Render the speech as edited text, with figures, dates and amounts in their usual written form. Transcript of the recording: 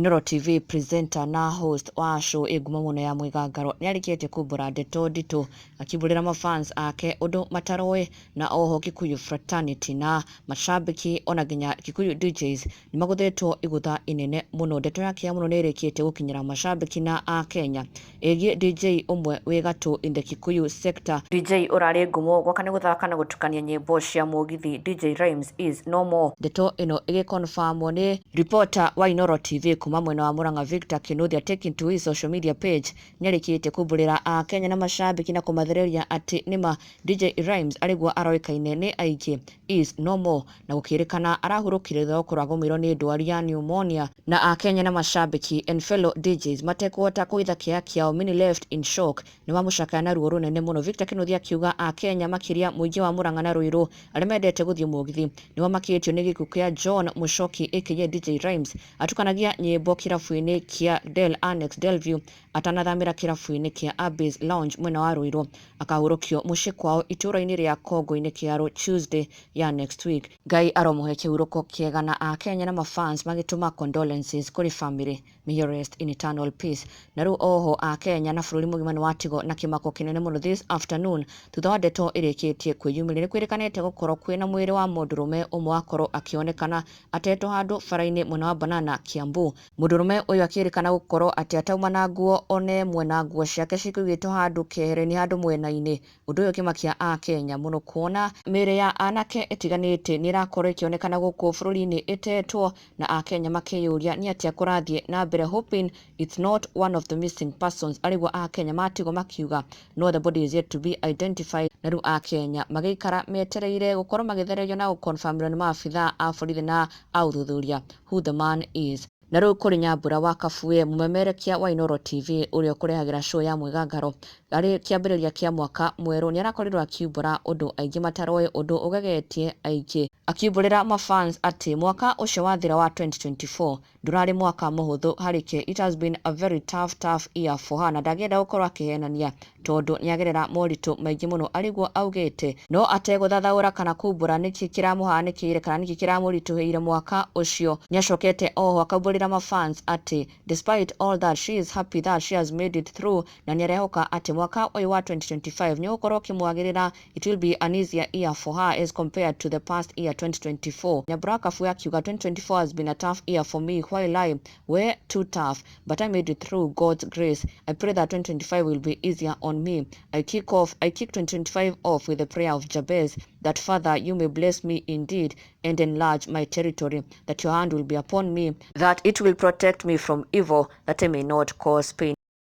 Inooro TV presenter na host wa show ĩ ngumo mũno ya Mwĩgangaro nĩarĩkĩtie kumbũra ndeto nditũ akiumbũrĩra mafans ake ũndũ mataroĩ, na oho Kikuyu fraternity na mashabiki ona nginya Kikuyu DJs nĩmagũthĩtwo igũtha inene mũno. Ndeto ya kĩeha mũno nĩĩrĩkĩtie gũkinyĩra mashabiki na akenya ĩgiĩ DJ ũmwe wĩ gatũ in the Kikuyu sector. DJ ũrarĩ ngumo gwaka nĩ gũthaka na gũtukania nyĩmbo cia mũgithi, DJ Rhymes is no more. Ndeto ĩno ĩgĩconfirmwo nĩ reporter wa Inooro TV kuma mwena wa Murang'a, Victor Kinuthia, taking to his social media page, nĩarĩkĩtie kumbũrĩra akenya na mashabiki na kũmathereria atĩ nĩma DJ Rhymes arĩguo aroĩkaine nĩ aingĩ is no more, na gũkĩrĩkana arahurũkire thutha wa gũkorwo agũmĩirwo nĩ ndwari ya pneumonia, na akenya na mashabiki and fellow DJs matekũhota kũhitha kĩeha kĩao, many left in shock, nĩ mamũcakaya na ruo rũnene mũno. Victor Kinuthia akiuga akenya, makĩria mũingĩ wa Murang'a na Ruiru arĩa mendete gũthiĩ mũgithi, nĩ mamakĩtio nĩ gĩkuũ kĩa John Muchoki aka DJ Rhymes, atukanagia nyĩmbo kĩrabu-inĩ kĩa Del Annex Delview atanathamĩra kĩrabu-inĩ kĩa Abyss Lounge mwena wa Ruiru, akahurũkio mũciĩ kwao itũũra-inĩ rĩa Kongo-inĩ Kĩarũ Tuesday ya next week. Ngai aromũhe kĩhurũko kĩega, na akenya na mafans magĩtũma condolences kũrĩ family. May you rest in eternal peace. Na rĩu oho akenya na bũrũri mũgima nĩ watigwo na kĩmako kĩnene mũno this afternoon thutha wa ndeto ĩrĩkĩtie kwĩyumĩria nĩ kwĩrĩkanĩte gũkorwo kwĩna mwĩrĩ wa mũndũrũme ũmwe wakorwo akĩonekana atetwo handũ bara-inĩ mwena wa Banana, Kiambu. Mũndũrũme ũyũ akĩrĩkana gũkorwo atĩ atauma na nguo ona ĩmwe, na nguo ciake cikũigĩtwo handũ keheri-inĩ, handũ mwena-inĩ. Ũndũ ũyũ ũkĩmakia akenya mũno kuona mĩĩrĩ ya anake ĩtiganĩte nĩ ĩrakorwo ĩkĩonekana gũkũ bũrũri-inĩ ĩtetwo, na akenya makĩyũria nĩ atĩa kũrathiĩ na mbere, hoping it's not one of the missing persons arĩguo akenya matigwo makiuga. No the body is yet to be identified, na rĩu akenya magĩikara metereire gũkorwo magĩthererio na gũconfirmĩrwo nĩ maabithaa a borithi na a ũthuthuria who the man is. Na rĩu kũrĩ Nyambura wa Kabue, mũmemerekia wa Inooro TV ũrĩa ũkũrehagĩra show ya Mwĩgangaro arĩ kĩambĩrĩria kĩa mwaka mwerũ, nĩ arakorirwo akiumbũra ũndũ aingĩ mataroĩ, ũndũ ũgegetie aingĩ, akiumbũrĩra mafans atĩ mwaka ũcio wathira wa 2024 ndũrarĩ mwaka mũhũthũ harĩ ke. It has been a very tough, tough year for her, na ndangĩenda gũkorwo akĩhenania tondũ nĩagerera moritũ maingĩ mũno arĩguo augĩte, no ategũthathaũra kana kumbũra nĩkĩ kĩramũhanĩkĩire kana nĩkĩ kĩramũritũhĩire mwaka ũcio. Nĩacokete oho akaumbũrĩra mafans atĩ despite all that, she is happy that she has made it through, na nĩarehoka atĩ mwaka ũyũ wa 2025 nĩ ũgũkorwo ũkĩmwagĩrĩra. It will be an easier year for her as compared to the past year, 2024. Nyambura Kabue akiuga, "2024 has been a tough year for me. Why lie? Way too tough, but I made it through God's grace. I pray that 2025 will be easier on me. I kick 2025 off with the prayer of Jabez, that Father, you may bless me indeed and enlarge my territory, that your hand will be upon me, that it will protect me from evil, that I may not cause pain."